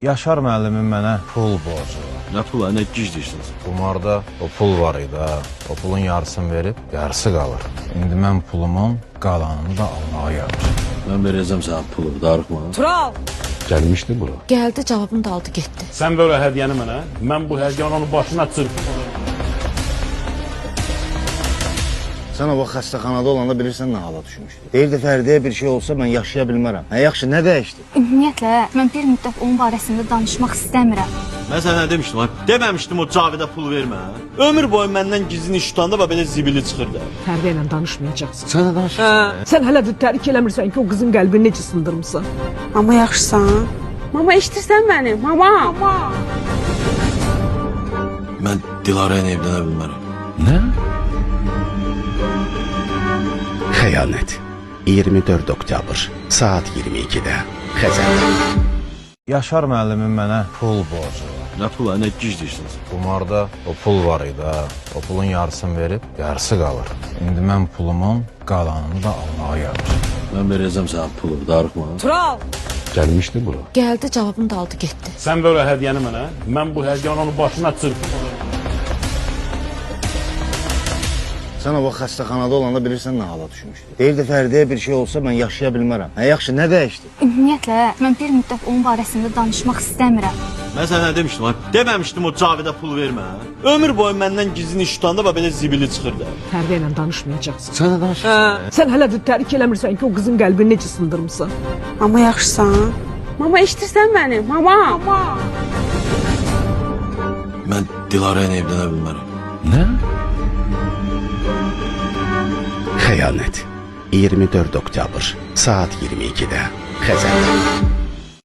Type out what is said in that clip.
Yaşar müəllimin mənə pul borcu var. Nə pulu, nə gic deyirsən sən? Qumarda o pul var idi ha. O pulun yarısını verib, yarısı qalır. İndi mən pulumun qalanını da almağa gəlmişəm. Mən verəcəm sənə pulu, darıxma. Tural! Gəlmişdi bura. Gəldi, cavabını da aldı, getdi. Sən ver o hədiyyəni mənə. Mən bu hədiyyəni onun başına çırpım. Sən o vaxt xəstəxanada olanda bilirsən nə hala düşmüşdü. Deyirdi Fərideyə bir şey olsa mən yaşaya bilmərəm. Hə yaxşı, nə dəyişdi? Ümumiyyətlə, mən bir müddət onun barəsində danışmaq istəmirəm. Mən sənə nə demişdim? Ha? Deməmişdim o Cavidə pul vermə. Ömür boyu məndən gizlin iş tutanda bax belə zibili çıxırdı. Fəridə ilə danışmayacaqsan. Sən də danışırsan. Sən hələ də tərk eləmirsən ki, o qızın qəlbini necə sındırmısan. Mama yaxşısan? Mama eşidirsən məni? Mama! Mama! Mən Dilarə ilə evlənə bilmərəm. Nə? Xəyanət. 24 oktyabr, saat 22-də Xəzərdə. Yaşar müəllimin mənə pul borcu var. Nə pulu, nə gic deyirsən sən? Qumarda o pul var idi ha. O pulun yarısını verib, yarısı qalır. İndi mən pulumun qalanını da almağa gəlmişəm. Mən verəcəm sənə pulu, darıxma. Tural! Gəlmişdi bura. Gəldi, cavabını da aldı, getdi. Sən ver o hədiyyəni mənə. Mən bu hədiyyəni onun başına çırpım. Sən o vaxt xəstəxanada olanda bilirsən nə hala düşmüşdü. Deyirdi Fərideyə bir şey olsa mən yaşaya bilmərəm. Hə yaxşı, nə dəyişdi? Ümumiyyətlə, mən bir müddət onun barəsində danışmaq istəmirəm. Mən sənə nə demişdim? Ha? Deməmişdim o Cavidə pul vermə. Ömür boyu məndən gizlin iş tutanda bax belə zibili çıxırdı. Fəridə ilə danışmayacaqsan. Sən də danışırsan. Sən hələ də tərk eləmirsən ki, o qızın qəlbini necə sındırmısan. Mama yaxşısan? Mama eşidirsən məni? Mama! Mama! Mən Dilarə ilə evlənə bilmərəm. Nə? Xəyanət. 24 oktyabr, saat 22-də Xəzərdə.